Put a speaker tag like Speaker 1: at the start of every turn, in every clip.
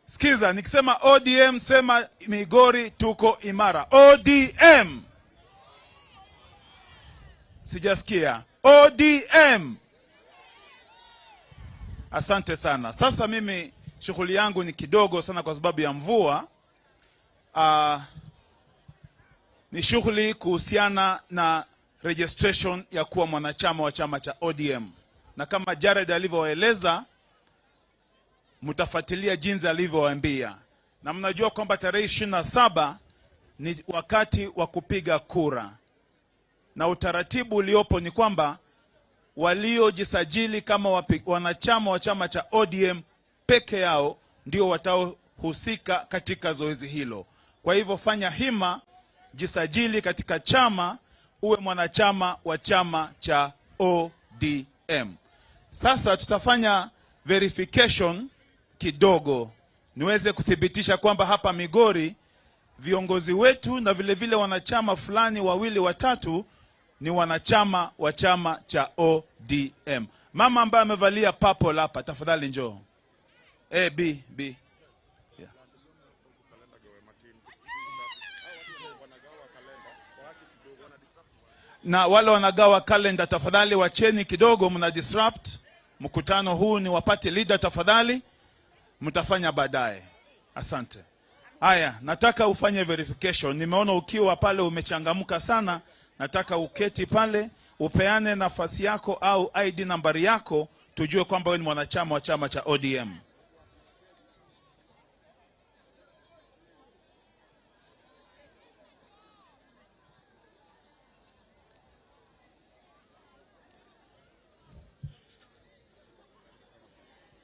Speaker 1: Sikiza, nikisema ODM sema Migori tuko imara. ODM. Sijasikia. ODM. Asante sana. Sasa mimi shughuli yangu ni kidogo sana kwa sababu ya mvua. Ni shughuli kuhusiana na registration ya kuwa mwanachama wa chama cha ODM. Na kama Jared alivyoeleza, mtafuatilia jinsi alivyowaambia. Na mnajua kwamba tarehe 27 ni wakati wa kupiga kura. Na utaratibu uliopo ni kwamba waliojisajili kama wanachama wa chama cha ODM peke yao ndio wataohusika katika zoezi hilo. Kwa hivyo fanya hima, jisajili katika chama, uwe mwanachama wa chama cha ODM. Sasa tutafanya verification kidogo niweze kuthibitisha kwamba hapa Migori viongozi wetu na vile vile wanachama fulani wawili watatu ni wanachama wa chama cha ODM. Mama ambaye amevalia purple hapa, tafadhali njoo. A, B, B. Yeah. Na wale wanagawa kalenda, tafadhali wacheni kidogo, mna disrupt mkutano huu. Ni wa party leader, tafadhali mtafanya baadaye. Asante. Haya, nataka ufanye verification. Nimeona ukiwa pale umechangamka sana. Nataka uketi pale upeane nafasi yako au ID nambari yako, tujue kwamba wewe ni mwanachama wa chama cha ODM.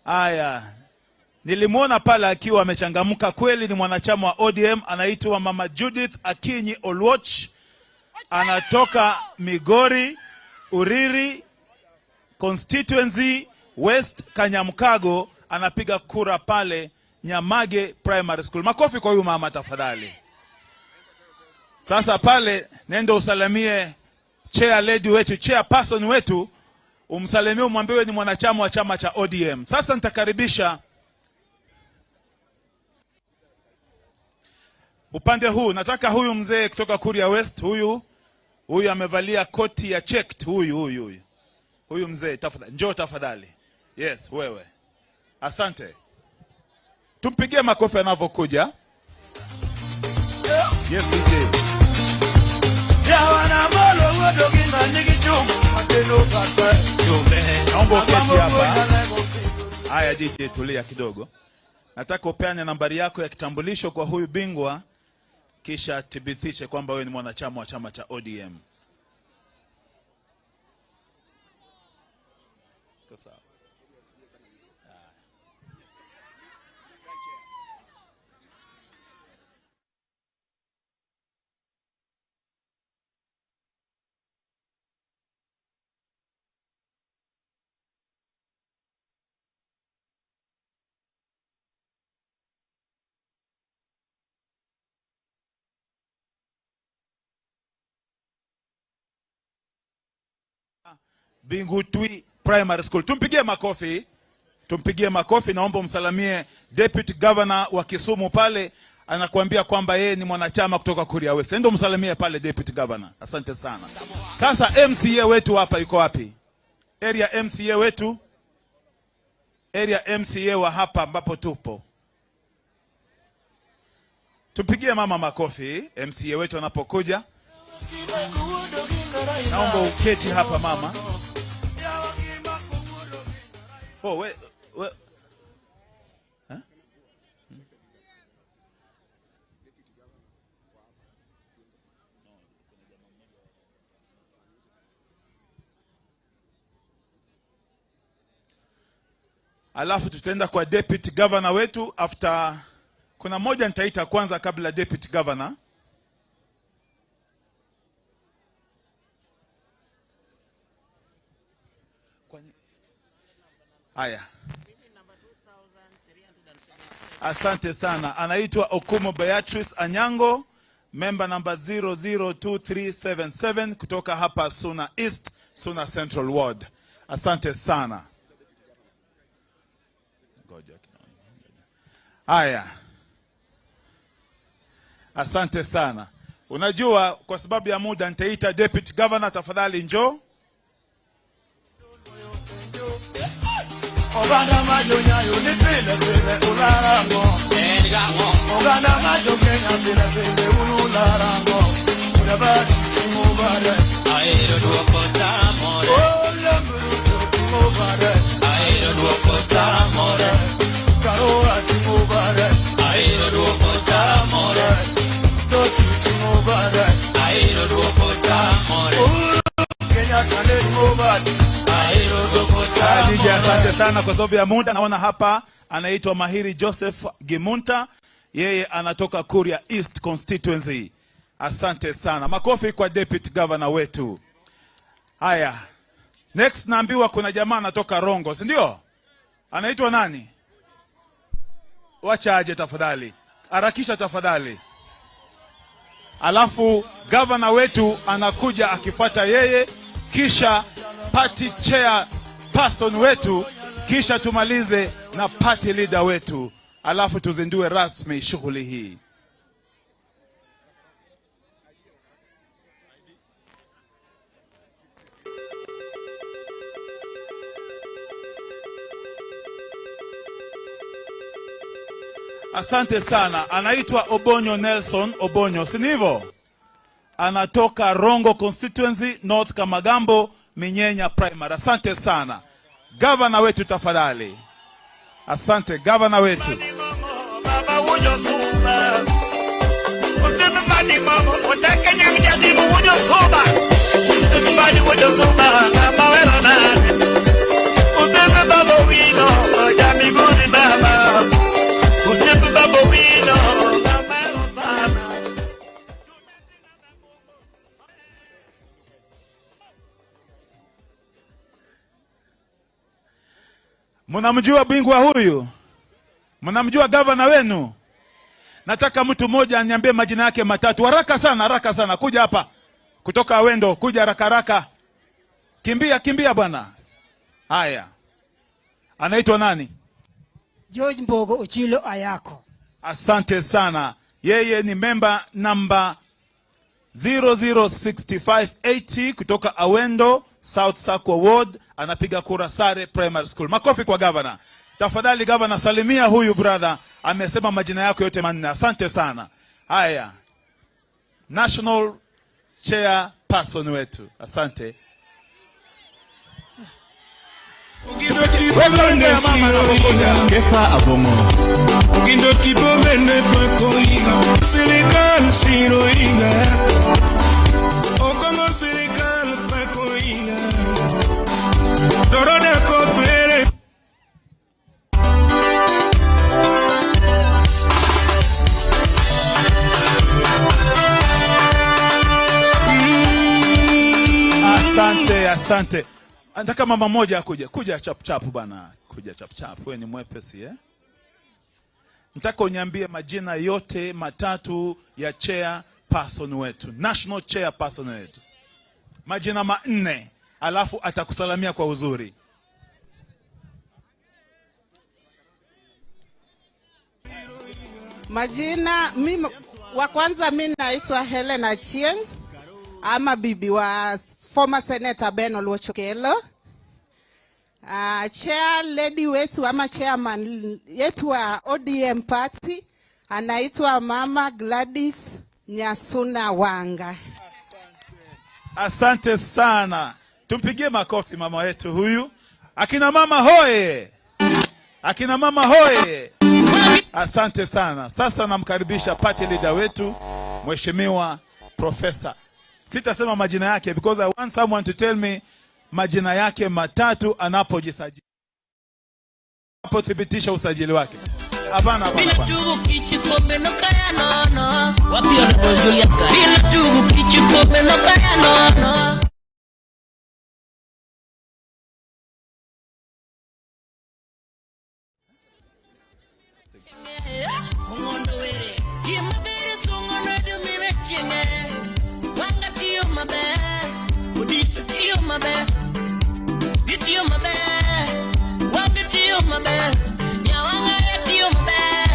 Speaker 1: Haya, nilimwona pale akiwa amechangamka kweli, ni mwanachama wa ODM, anaitwa Mama Judith Akinyi Oluoch, anatoka Migori, Uriri constituency, West Kanyamkago, anapiga kura pale Nyamage Primary School. Makofi kwa huyu mama tafadhali. Sasa pale nenda usalimie chair lady wetu, chairperson wetu, umsalimie, umwambie ni mwanachama wa chama cha ODM. Sasa nitakaribisha upande huu, nataka huyu mzee kutoka Kuria West, huyu amevalia koti ya checked, huyu. Huyu mzee tafadhali, njoo tafadhali. Yes, wewe. Asante. Tumpigie makofi anavyokuja. Yes, DJ. Naomba uketi hapa. Haya DJ, tulia kidogo. Nataka upeane nambari yako ya kitambulisho kwa huyu bingwa, kisha thibithishe kwamba wewe ni mwanachama wa chama cha ODM. Sawa. Bingutui Primary School. Tumpigie makofi. Tumpigie makofi. Naomba umsalimie Deputy Governor wa Kisumu pale, anakuambia kwamba yeye ni mwanachama kutoka Kuria West. Ndio umsalimie pale Deputy Governor. Asante sana. Sasa MCA wetu hapa yuko wapi? Area MCA wetu? Area MCA wa hapa ambapo tupo. Tumpigie mama makofi MCA wetu anapokuja. Naomba uketi hapa mama. Oh, we, we. Huh? Alafu tutaenda kwa deputy governor wetu after. Kuna moja nitaita kwanza kabla deputy governor. Haya. Asante sana. Anaitwa Okumu Beatrice Anyango, member number 002377 kutoka hapa Suna East, Suna Central Ward. Asante sana. Ngoja kidogo. Haya, asante sana. Unajua, kwa sababu ya muda nitaita Deputy Governor, tafadhali njoo.
Speaker 2: Oganda majo nyayo ni pile pile ularango. Oganda majo Kenya pile pile ularango. Urabari mubare.
Speaker 3: Aero duoko tamore.
Speaker 2: Olamuru mubare.
Speaker 3: Aero duoko tamore.
Speaker 2: Karoa mubare.
Speaker 3: Aero duoko tamore.
Speaker 2: Toti mubare.
Speaker 3: Aero duoko tamore.
Speaker 2: Kenya kane mubare.
Speaker 3: Aero duoko
Speaker 1: DJ, asante
Speaker 3: tamore.
Speaker 1: sana kwa sababu ya muda. Naona hapa anaitwa Mahiri Joseph Gimunta, yeye anatoka Kuria East Constituency. Asante sana, makofi kwa Deputy Governor wetu. Haya, next naambiwa kuna jamaa anatoka Rongo, si ndio? Anaitwa nani? Wacha aje tafadhali, harakisha tafadhali. Alafu governor wetu anakuja akifuata yeye, kisha party chair person wetu, kisha tumalize na party leader wetu, alafu tuzindue rasmi shughuli hii. Asante sana. Anaitwa Obonyo Nelson Obonyo, si ndivyo? Anatoka Rongo Constituency, North Kamagambo, Minyenya Primary. Asante sana. Gavana wetu tafadhali. Asante gavana wetu.
Speaker 4: Baba wujo suma. Usimfani mama, utake nyamjadimu wujo suma. Usimfani wujo suma, mama wero nane. Usimfe baba wino, jamiguri baba. Usimfe baba wino, mama wero sana.
Speaker 1: Mnamjua bingwa huyu? Mnamjua gavana wenu? Nataka mtu mmoja aniambie majina yake matatu. Haraka sana, haraka sana. Kuja hapa. Kutoka Awendo, kuja haraka haraka. Kimbia, kimbia bwana. Haya. Anaitwa nani?
Speaker 5: George Mbogo Ochilo Ayako.
Speaker 1: Asante sana. Yeye ni member namba 006580 kutoka Awendo South Sakwa Ward, anapiga kura Sare Primary School. Makofi kwa governor. Tafadhali governor, salimia huyu brother, amesema majina yako yote manne. Asante sana. Haya. National Chairperson wetu. Asante.
Speaker 6: Kefa Abongo. Ogindo tipo mende pakoiga. Serikal siroiga. Okongo serikal pakoiga. Dorode kofere.
Speaker 1: Asante, asante. Nataka mama mmoja akuje. Kuja chap chap bwana. Kuja chap chap. Wewe ni mwepesi eh? Nataka uniambie majina yote matatu ya chairperson wetu. National chairperson wetu. Majina manne, alafu atakusalamia kwa uzuri.
Speaker 7: Majina mimi wa kwanza mimi naitwa Helen Achieng ama bibi wa former Senator Ben Oluoch Okello. Chair lady wetu ama chairman yetu wa ODM party anaitwa Mama Gladys Nyasuna Wanga.
Speaker 1: Asante sana. Tumpigie makofi mama wetu huyu. Akina mama hoye. Akina mama hoye. Asante sana. Sasa namkaribisha party leader wetu Mheshimiwa Professor. Sitasema majina yake because I want someone to tell me majina yake matatu anapojisajili. Anapothibitisha usajili wake. Hapana, hapana,
Speaker 8: Bila
Speaker 1: hapana.
Speaker 8: tugu kichikombe no kaya no no. Wapi Honorable Julius Kaya? Bila tugu kichikombe no kaya no no. Ongondo were. Gima bere songono dumi wechienge. Wanga tiyo maber. Odiso tiyo maber. Gitiyo maber. Wanga tiyo maber. Nyawanga tiyo maber.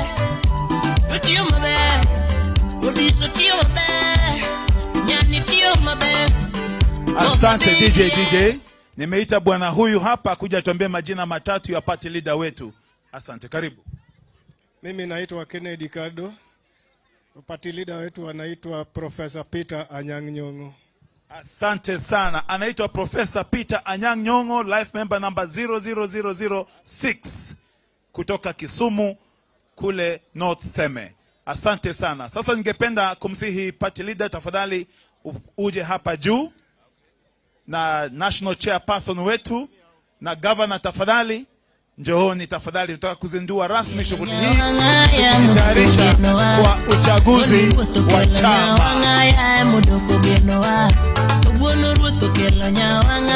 Speaker 8: Nyiso tiyo maber, nyani tiyo maber.
Speaker 1: Asante DJ DJ. Nimeita bwana huyu hapa kuja tuambie majina matatu ya party leader wetu. Asante, karibu.
Speaker 9: Mimi naitwa Kennedy Kado. Party leader wetu anaitwa Professor Peter Anyang' Nyong'o.
Speaker 1: Asante sana. Anaitwa Professor Peter Anyang' Nyong'o, life member number 00006 kutoka Kisumu kule North Seme. Asante sana. Sasa ningependa kumsihi party leader, tafadhali uje hapa juu na national chairperson wetu na governor, tafadhali njooni tafadhali, tutaka kuzindua rasmi shughuli hii tukijitayarisha kwa uchaguzi wa chama.
Speaker 8: Ruoth okelo nyawang'a.